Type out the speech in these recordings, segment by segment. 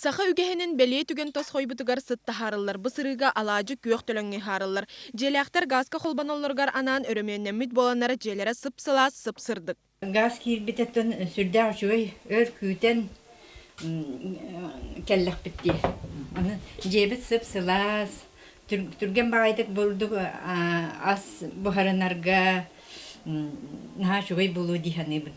Саха үгэһинэн бэлиэ түгэн тосхойбутугар сыт таһаарыллар. Бу сырыыга алаадьы күөх төлөҥҥө ыһаарыллар. Дьиэлээхтэр гааска холбоноллоругар анаан өрөмүөннэммит буоланнар дьиэлэрэ сып-сылаас, сып-сырдык. Гаас киирбититтэн сүрдээх үчүгэй өр күүтэн кэллэхпит дии. Аны дьиэбит сып-сылаас, түргэн баҕайытык бурдук ас буһарынарга наһаа үчүгэй буолуо дии саныыбын.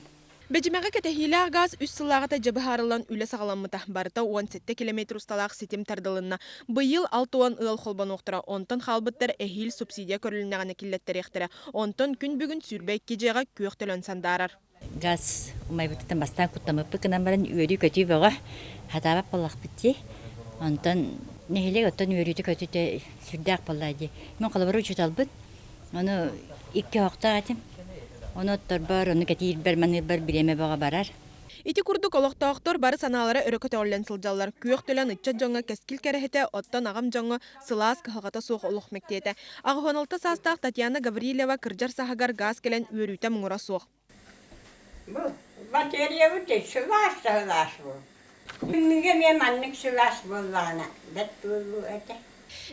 Бэдьимэҕэ кэтэһиилээх гаас үс сыллааҕыта дьэ быһаарыллан үлэ саҕаламмыта. Барыта 17 километр усталаах ситим тардылынна. Быйыл 60 ыал холбонуохтара, онтон хаалбыттар эһиил субсидия көрүлүннэҕинэ киллэттэриэхтэрэ. Онтон күн бүгүн 22 дьиэҕэ күөх төлөн сандаарар. Газ умайбытыттан бастаан куттаммыппыт гынан баран үөрүү-көтүү бөҕө хатаабат буоллахпыт дии. Онтон нэһилиэк оттон үөрүүтэ-көтүүтэ сүрдээх буолла дии. Мин холобура учууталбын. Ону икки оһохтоох этим. Ону отторбор, ону кэтиирбэр, маныырбар бириэмэ бөҕө барар. Ити курдук олохтоохтор бары санаалара өрө көтөҕүллэн сылдьаллар. Күөх төлөн ыччат дьоҥҥо кэскил кэрэһитэ, оттон аҕам дьоҥҥо сылаас кыһалҕата суох олох мэктиэтэ. 86 саастаах Татьяна Гаврильева кырдьар саһыгар гаас кэлэн үөрүүтэ муҥура суох. Бу батареябыт сылаас да сылаас буол. Күннүгэ эмиэ маннык сылаас буоллаҕына бэрт буолуо этэ.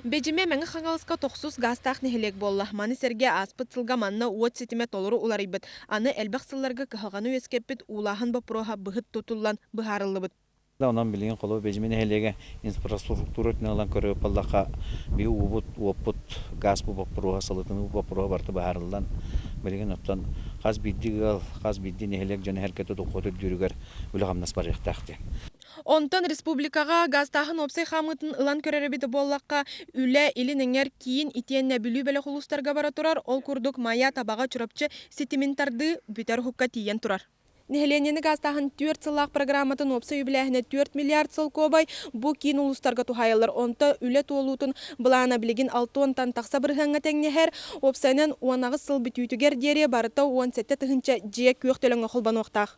Бэдьимэ Мэҥэ Хаҥаласка тохсус гаастаах нэһилиэк буолла. Маны сэргэ ааспыт сылга манна уот ситимэ толору уларыйбыт. Аны элбэх сылларга кыһалҕаны үөскэппит уулааһын боппуруоһа быһыт тутуллан быһаарыллыбыт. Онон билигин холобур Бэдьимэ нэһилиэгэ инфраструктура өттүнэн ылан көрөр буоллахха, биһи уубут, уоппут, гаас бу боппуруоһа, сылытыныы боппуруоһа барыта быһаарыллан, билигин оттон хас биирдии ыал, хас биирдии нэһилиэк дьоно эргэтэ дохуот үрдүүрүгэр үлэ-хамнас барыахтаах диэн. Онтон республикаҕа гаастааһын уопсай хаамыытын ылан көрөр эбит буоллахха, үлэ Илин Эҥэр, Киин итиэннэ Бүлүү бөлөх улуустарга бара турар, ол курдук Майа, Табаҕа, Чурапчы ситимин тардыы бүтэр уһукка тиийэн турар. Нэһилиэнньэни гаастааһын түөрт сыллаах программатын уопсай үбүлээһинэ 4 миллиард солкуобай бу киин улуустарга туһаайыллар. Онто үлэ туолуутун былаана билигин 60-тан тахса бырыһыаҥҥа тэҥнэһэр. Уопсайынан 18 сыл бүтүүтүгэр диэри барыта 17 тыһыынча дьиэ күөх төлөҥҥө холбонуохтаах.